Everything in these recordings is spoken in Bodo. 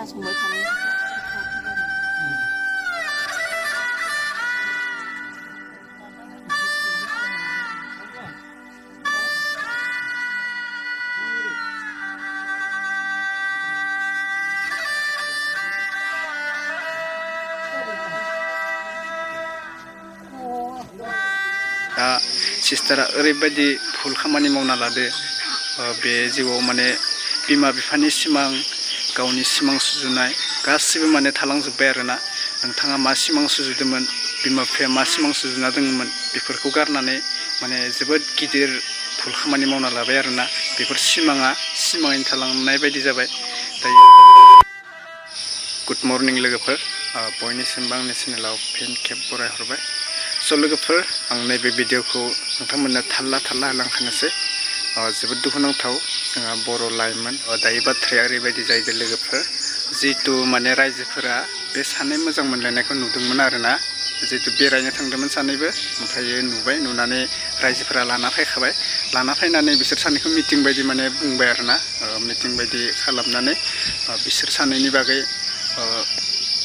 संबाय थानाय दा सिस्टारा ओरैबायदि भुल खामानि मावना लादो बे जिउआव माने बिमा बिफानि सिमां गावनि सिमां सुजुनाय गासिबो माने थालांजोब्बाय आरोना नोंथाङा मा सिमां सुजुदोंमोन बिमा बिफाया मा सिमां सुजुना दङमोन बेफोरखौ गारनानै माने जोबोद गिदिर भुल खामानि मावना लाबाय आरोना बेफोर सिमाङैनो थालांनाय बायदि जाबाय दायो गुड मर्निं लोगोफोर बयनिसिमबो आंनि चेनेलाव फिन खेब बरायहरबाय स' लोगोफोर आं नैबे भिडिअखौ नोंथांमोननो थाल्ला होलांखानोसै जोबोद दुखुनांथाव जोंहा बर' लाइमोन दायो बाथ्राया ओरैबायदि जाहैदों लोगोफोर जिहेतु माने रायजोफोरा बे सानै मोजां मोनलायनायखौ नुदोंमोन आरोना जिहेतु बेरायनो थांदोंमोन सानैबो ओमफ्रायो नुबाय नुनानै रायजोफोरा लाना फैखाबाय लाना फैनानै बिसोर सानैखौ मिटिं बायदि माने बुंबाय आरोना मिटिं बायदि खालामनानै बिसोर सानैनि बागै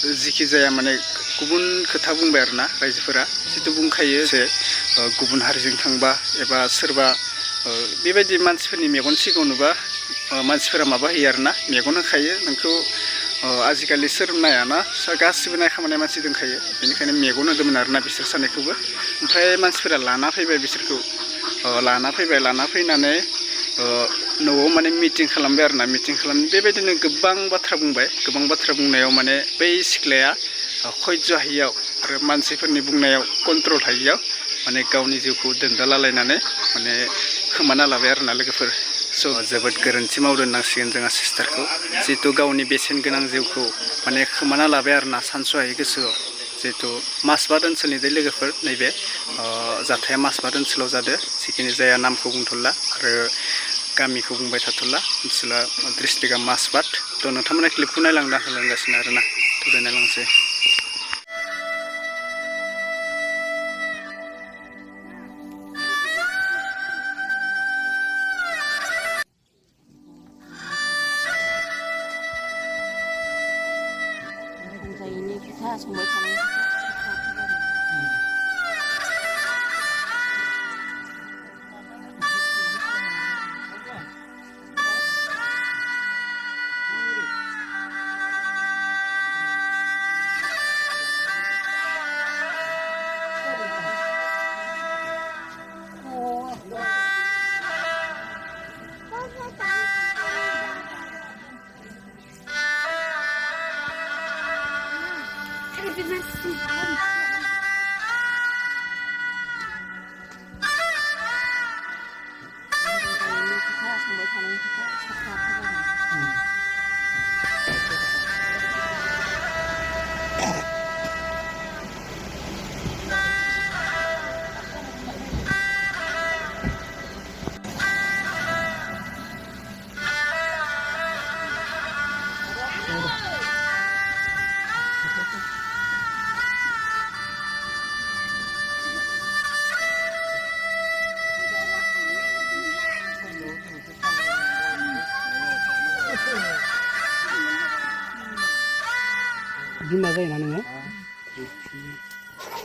जिखि जाया माने गुबुन खोथा बुंबाय आरोना रायजोफोरा जितु बुंखायो जे गुबुन हारिजों थांबा एबा सोरबा बेबायदि मानसिफोरनि मेगन सिगाङाव नुबा मानसिफोरा माबा होयो आरोना मेगन होखायो नोंखौ आजिखालि सोर नायाना गासिबो नायखामानाय मानसि दंखायो बेनिखायनो मेगन होदोंमोन आरोना बिसोर सानैखौबो ओमफ्राय मानसिफोरा लाना फैबाय बिसोरखौ लाना फैनानै न'आव माने मिटिं खालामबाय आरोना मिटिं खालामनानै बेबायदिनो गोबां बाथ्रा बुंनायाव माने बै सिख्लाया खयज' हायियाव आरो मानसिफोरनि बुंनायाव कन्ट्रल हायियाव माने गावनि जिउखौ दोनदालालायनानै माने खोमाना लाबाय आरोना लोगोफोर स' जोबोद गोरोन्थि मावदों होननांसिगोन जोंहा सिस्टारखौ जिहेतु गावनि बेसेन गोनां जिउखौ माने खोमाना लाबाय आरोना सानस'हायै गोसोआव जिहेतु मासबाद ओनसोलनि दै लोगोफोर नैबे जाथाया मासबाद ओनसोलाव जादों जिखिनि जाया नामखौ बुंथ'ला आरो गामिखौ बुंबाय थाथ'ला ओनसोला डिस्ट्रिक्टआ मासबाद थ' नोंथांमोना क्लिपखौ होलांगासिनो आरोना थ' नायलांसै रंजायैनि खोथा संबाय थानाय बिमा जायोना नोङो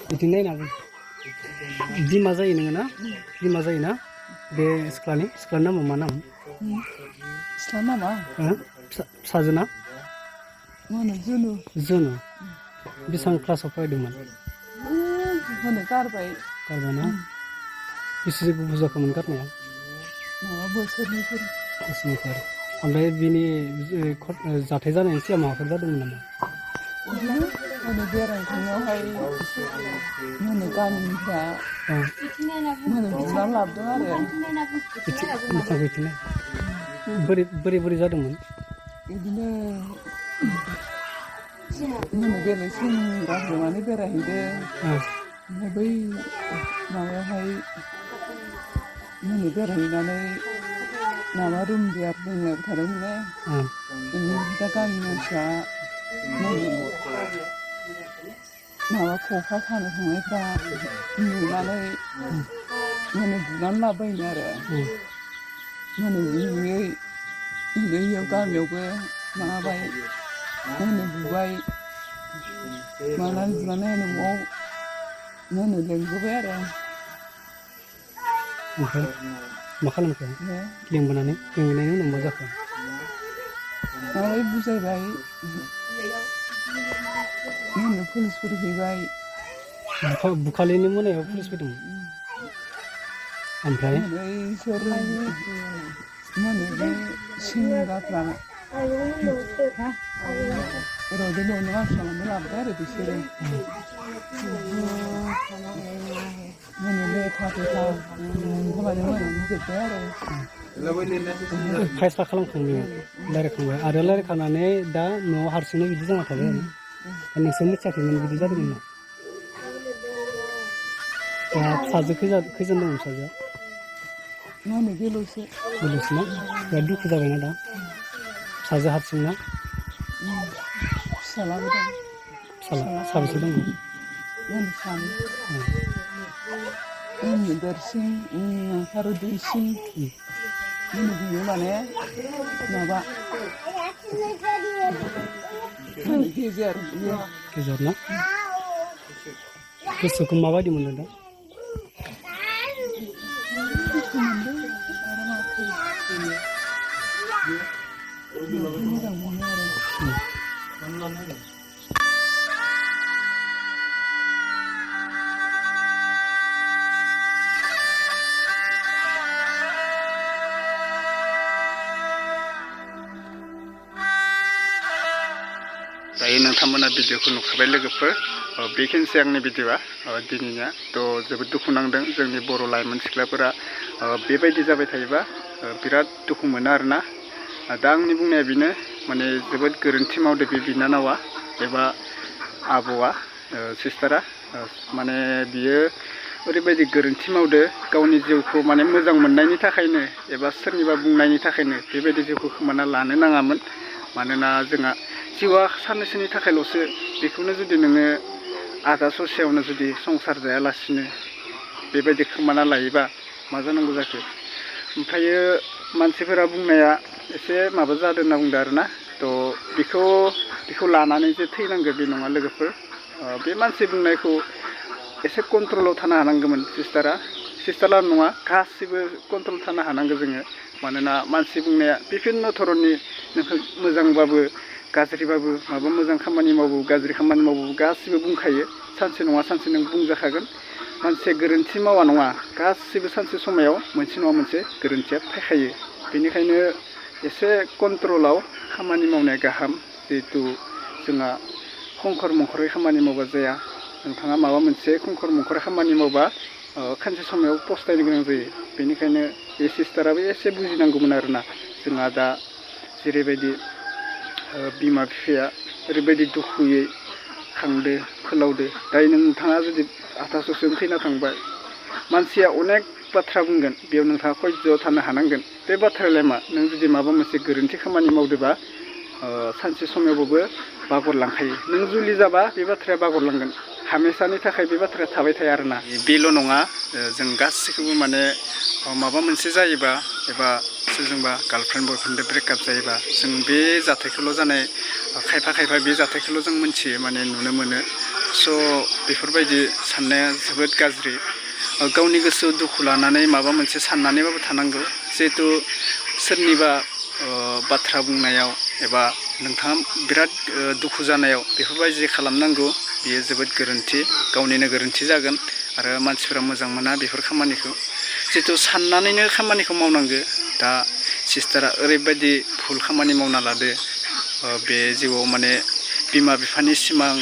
बिदिनो नायनांगौ बिमा जायो नोङो ना बिमा जायोना बे सिख्लानि नामा मा नाम सिख्ला नामा फिसाजोना जोनो बेसेबां क्लासाव फरायदोंमोन गारबायना बेसे बुरजा जाखोमोन गारनाया बोसोरनैफोर ओमफ्राय बिनि जाथाय जानायनि सिगां माबाफोर जादोंमोन नामा बेरायनो थांनायावहाय गामिनिफ्रा बिनानै लाबोदों आरो बोरै जादोंमोन बिदिनो बेलेग सेंग्राफोर माने बेरायहैदों ओमफ्राय बै माबायावहाय बेरायहैनानै माबा रुम बियार लोंलायबाय थादोंमोन दा गामि मानसिया माबा खखा सानो थांनायफ्रा नुनानै बुनानै लाबोबायनो आरो नुयै गामियावबो माबाबाय बुबाय मानानै बुनानै न'आव मोनो लेंबोबाय आरो ओमफ्राय मा खालामखो लेंबोनायनि उनाव मा जाखो माबाय बुजायबाय मोनो पुलिसफोर फैबाय बुखालिनि मोनायाव पुलिस फैदोंमोन ओमफ्राय इसोर मोनो बे सिंगाफ्रा रदेलियावनो मानसियावनो लाबोबाय आरो बिसोरो मोनो लेथा फेथा होबानो मोनानो जोब्बाय आरो फायस्ला खालामखांबाय रायज्लायखांबाय आरो रायज्लायखांनानै दा न'आव हारसिंनो बिदि जाना थाबाय आरो दा नोंसोर मिथियाखैमोन बिदि जादोंमोन दा फिसाजो खैजोन दं फिसाजोआ मोनो बेल'सो ना बिराद दुखु जाबायना दा फिसाजो हारसिं ना फिसालाबो दं फिसाला साबेसे दङ मोनो सानै उननि देरसिन आरो दुइसिन मोनो बियो माने माबा गेजेर ना गोसोखौ माबायदि मोनदों दा मोजां मोनो आरो दायो नोंथांमोना भिडिअखौ नुखाबाय लोगोफोर बेखिनिसै आंनि भिडिअआ दिनैनिया थ' जोबोद दुखु नांदों जोंनि बर' लाइमोन सिख्लाफोरा बेबायदि जाबाय थायोबा बिराद दुखु मोनो आरोना दा आंनि बुंनाया बेनो माने जोबोद गोरोन्थि मावदो बे बिनानावा एबा आब'आ सिस्टारा माने बियो ओरैबायदि गोरोन्थि मावदो गावनि जिउखौ माने मोजां मोननायनि थाखायनो एबा सोरनिबा बुंनायनि थाखायनो बेबायदि जिउखौ खोमाना लानो नाङामोन मानोना जोंहा जिउआ साननैसोनि थाखायल'सो बेखौनो जुदि नोङो आधा ससेयावनो जुदि संसार जायालासिनो बेबायदि खोमाना लायोबा मा जानांगौ जाखो ओमफ्रायो मानसिफोरा बुंनाया एसे माबा जादों होनना बुंदों आरोना थ' बेखौ लानानै जे थैनांगौ बे नङा लोगोफोर बे मानसि बुंनायखौ एसे कन्ट्रलाव थानो हानांगौमोन सिस्टारा नङा गासिबो कन्ट्रल थानो हानांगौ जोङो मानोना मानसि बुंनाया बिभिन्न धरननि नोंखौ मोजांबाबो गाज्रिबाबो माबा मोजां खामानि मावो गाज्रि खामानि मावो गासिबो बुंखायो सानसे नङा सानसे नों बुंजाखागोन मानसिया गोरोन्थि मावा नङा गासिबो सानसे समायाव मोनसे नङा मोनसे गोरोन्थिया फैखायो बेनिखायनो एसे कन्ट्रलाव खामानि मावनाया गाहाम जिहेथु जोंहा खंखर मंखरै खामानि मावबा जाया नोंथाङा माबा मोनसे खंखर मंखरै खामानि मावबा खानसे समायाव पस्तायनो गोनां जायो बेनिखायनो बे सिस्टाराबो एसे बुजिनांगौमोन आरोना जोंहा दा जेरैबायदि बिमा बिफाया ओरैबायदि दुखुयै खांदो फोलावदो दायो नोंथाङा जुदि आधा ससेयावनो थैना थांबाय मानसिया अनेक बाथ्रा बुंगोन बेयाव नोंथाङा खयज्ज' थानो हानांगोन बे बाथ्रायालाय मा नों जुदि माबा मोनसे गोरोन्थि खामानि मावदोबा सानसे समायावबाबो बागरलांखायो नों जुलि जाबा बे बाथ्राया बागरलांगोन हामेसानि थाखाय बे बाथ्राया थाबाय थाया आरोना बेल' नङा जों गासैखौबो माने माबा मोनसे जायोबा एबा सोरजोंबा गार्लफ्रेन्ड बयफ्रेन्डजों ब्रेकआप जायोबा जों बे जाथायखौल' जानाय खायफा बे जाथायखौल' जों मोनथियो माने नुनो मोनो स' बेफोरबायदि साननाया जोबोद गाज्रि गावनि गोसोआव दुखु लानानै माबा मोनसे साननानैबाबो थानांगौ जिहेथु सोरनिबा बाथ्रा बुंनायाव एबा नोंथाङा बिराद दुखु जानायाव बेफोरबायदि खालामनांगौ बियो जोबोद गोरोन्थि गावनिनो गोरोन्थि जागोन आरो मानसिफोरा मोजां मोना बेफोर खामानिखौ जिहेथु साननानैनो खामानिखौ मावनांगौ दा सिस्टारा ओरैबायदि भुल खामानि मावना लादो बे जिउआव माने बिमा बिफानि सिमां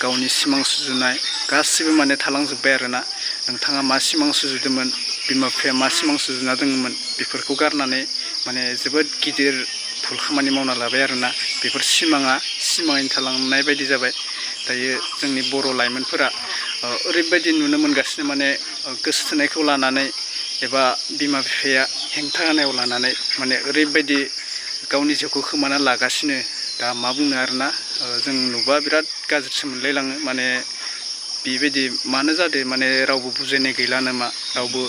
गावनि सिमां सुजुनाय गासिबो माने थालांजोब्बाय आरोना नोंथाङा मा सिमां सुजुदोंमोन बिमा बिफाया मा सिमां सुजुना दङमोन बेफोरखौ गारनानै माने जोबोद गिदिर भुल खामानि मावना लाबाय आरोना बेफोर सिमाङैनो थालांनाय बायदि जाबाय दायो जोंनि बर' लाइमोनफोरा ओरैबायदि नुनो मोनगासिनो माने गोसो थोनायखौ लानानै एबा बिमा बिफाया हेंथा होनायाव लानानै माने ओरैबायदि गावनि जिउखौ खोमाना लागासिनो दा मा बुंनो आरोना जों नुबा बिराद गाज्रिसो मोनलायलाङो माने बेबायदि मानो जादों माने रावबो बुजायनाय गैला नामा रावबो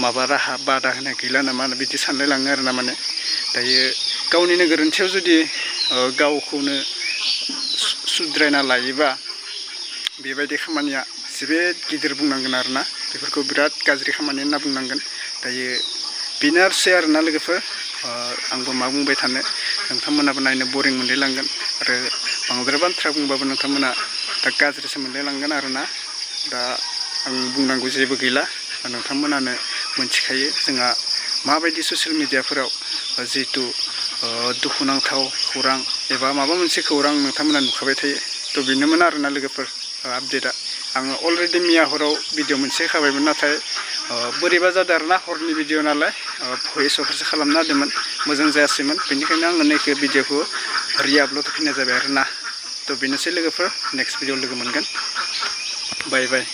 माबा राहा बादा होनाय गैला नामा बिदि सानलायलाङो आरोना माने दायो गावनिनो गोरोन्थियाव जुदि गावखौनो सुद्रायना लायोबा बेबायदि खामानिया जोबोद गिदिर बुंनांगोन आरोना बेफोरखौ बिराद गाज्रि खामानि होनना बुंनांगोन दायो बेनोसै आरोना लोगोफोर आंबो मा बुंबाय थानो नोंथांमोनाबो नायनो बरिं मोनलायलांगोन आरो बांद्राय बाथ्रा बुंबाबो नोंथांमोना दा गाज्रिसो मोनलायलांगोन आरोना दा आं बुंनांगौ जेबो गैला नोंथांमोनानो मोनथिखायो जोंहा माबायदि ससियेल मिडियाफोराव जिहेतु दुखुनांथाव खौरां एबा माबा मोनसे खौरां नोंथांमोना नुखाबाय थायो थ' बेनोमोन आरोना लोगोफोर आपडेटआ आङो अलरेडि मैया हराव भिडिअ मोनसे होखाबायमोन नाथाय बोरैबा जादों आरोना हरनि भिडिअ नालाय भइस अभारसो खालामना होदोंमोन मोजां जायासैमोन बेनिखायनो आङो नैखो भिडिअखौ रिआपलड होफिननाय जाबाय आरोना थ' बेनोसै लोगोफोर नेक्स्ट भिडिअ लोगो मोनगोन बाय बाय